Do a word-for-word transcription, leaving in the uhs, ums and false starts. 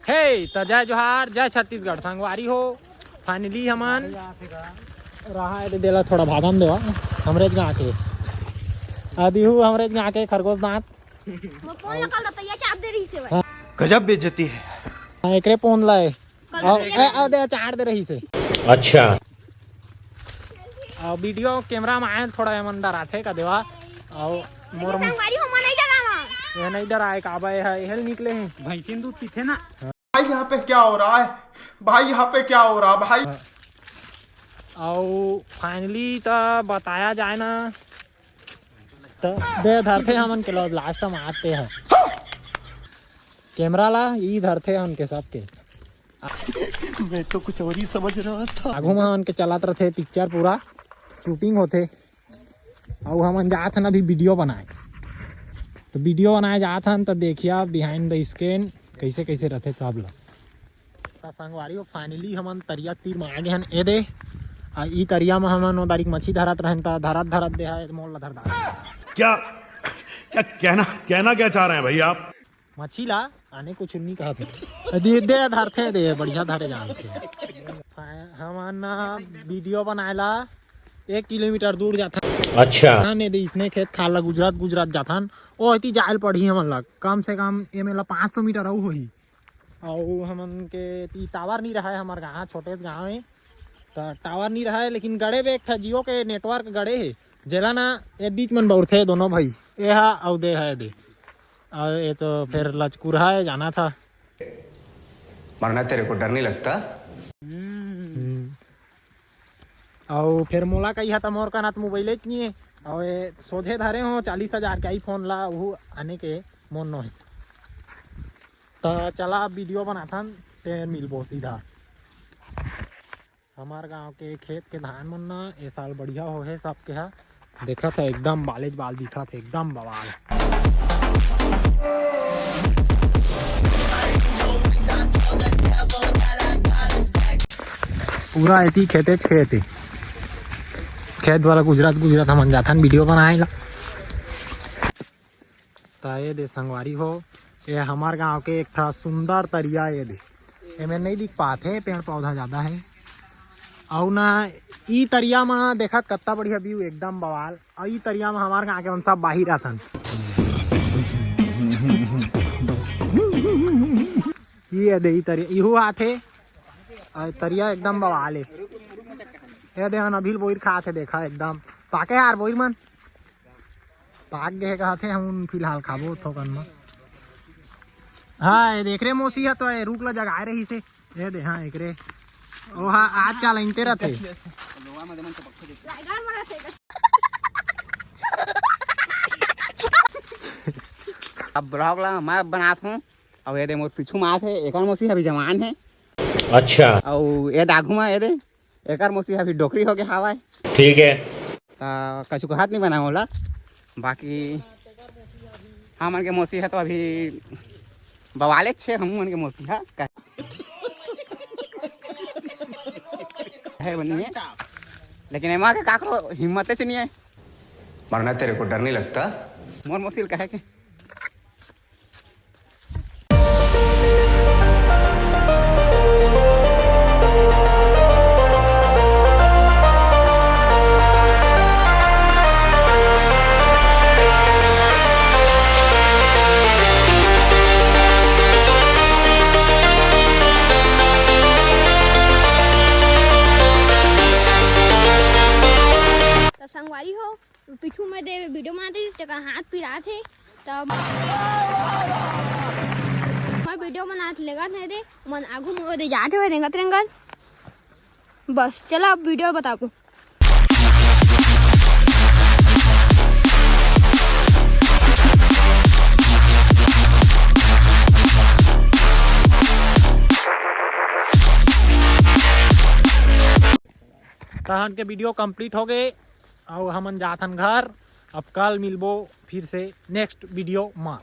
हे, त जय जोहार, जय छत्तीसगढ़ संगवारी हो। Finally हमन रहा है, देला थोड़ा भागन देवा, हमरे गाँव के। अभी हूँ हमरे गाँव के खरगोश दांत। वो पोन ला कल दतैया चाप दे रही से भाई। हाँ। गजब बेइज्जती है। हाँ, एकरे पोन ला है। कल आओ, दतैया ए, आओ दे, चाट दे रही से। अच्छा। अउ video camera में आए थोड़ा एमन डराथे का देवा। अउ मोर संगवारी हो, मन नहीं डरावा। ये नहीं डराए का बा, ये हेल निकले हैं। भैंसिन दूध पीथे ना। भाई, यहाँ पे क्या हो रहा है? भाई, यहाँ पे क्या हो रहा, भाई? अउ finally त बताया जाए ना, त दे धरथे हमन के लो, last में आते हैं। Camera ला ई धरथे हमन के सबके। मैं तो कुछ और ही समझ रहा था। आगू में हमन के चलत रथे picture, पूरा shooting होथे। अउ हमन जात हन अभी video बनाए, तो video बनाए जात हन, तो देखिया behind the screen कैसे कैसे रथे सब ला। त संगवारी हो, finally हमन तरिया तीर में आ गे हन। ए दे, आ ई तरिया में हमन ओ दारी के मछली धरत रहन, त धरत धरत दे हा, ए मोर ला धर दा। क्या, क्या कहना, कहना क्या चाह रहे हैं भैया आप? मछली ला आने कुछ नहीं कहत हे। दे, दे धरथे दे, बढ़िया धरे जानथे। हमन video बनाए ला एक किलोमीटर दूर जाथन। अच्छा। हाँ, ने दे इसने खेत खार ला गुजरत गुजरत जाथन। ओ इति जायल पड़ही हमन ला, कम से कम एमे ला पाँच सौ मीटर अउ होही। अउ हमन के ती tower नहीं रहा है, हमर गाँव छोटे गाँव है, त tower नहीं रहा है, लेकिन गड़े बे एक ठा Jio के network गड़े है, जेला ना ये बीच मन बउरथे दोनों भाई, ये हा अउ दे है दे। अउ ये तो फिर लचकुरहा है, जाना था। मरना तेरे को डर नहीं लगता? हम्म। अउ फिर मोला कही हा त मोर कना त mobile च नहीं है। अउ ये सोझे धरे हो चालीस हजार के iPhone ला, उहू आने के मोन नो है। त चला अब video बनाथन, ते मिलबो सीधा। हमार गांव के खेत के धान मन ना ए साल बढ़िया हो है सबके हा। देखत है एकदम बालेज बाल दिखत है, एकदम बवाल। पूरा एती खेते च खेत है। खेत वाला गुजरात गुजरात हमन जाथन video बनाए ला। त ए दे संगवारी हो, ए हमार गांव के एक ठा सुंदर तरिया ए दे। एमे नहीं दिख पात हे, पेड़ पौधा ज्यादा है। अउ ना ई तरिया म देखत कत्ता बढ़िया view, एकदम बवाल। अउ ई तरिया म हमार गांव के मन सब बाहिर आथन। ई ए दे ई तरिया, इहू आथे। अउ तरिया एकदम बवाल हे। ए दे हन अभी बोइर खात हे, देखा एकदम। पाके यार बोइर मन। पाक गे हे कहत हे, हम फिलहाल खाबो थोकन म। हाँ, ये देख रे मौसी ह तो ये रूख ला जगाए रहिस हे। ये दे, हाँ, एकरे। ओ हाँ, आज काल अइनते रथे। अब vlog ला मैं बनात हूँ। अउ ये दे मोर पीछू म आत हे, एकर मौसी अभी जवान हे। अच्छा। अउ ये दे आगू म ये दे, एकर मौसी अभी डोकरी हो गे हावय। ठीक है। त कछु कहत नहीं बना ओला, बाकी हमन के मौसी ह तो अभी बवाले छे, हमू मन के मौसी ह का-, है बनी है, लेकिन एमा के काकरो हिम्मते च नहीं है। मरना तेरे को डर नहीं लगता? मोर मौसी ल कहे के त संगवारी हो, पीछू में दे video बनाते, तेकर हाथ पिरात हे, तब मैं video बनात लेगत हे दे, मन आगू में दे जात हे रेंगत रेंगत। बस, चला अब video बताबो। तहन के video complete हो गए। अउ हमन जाथन घर। अब कल मिलबो फिर से next video मा।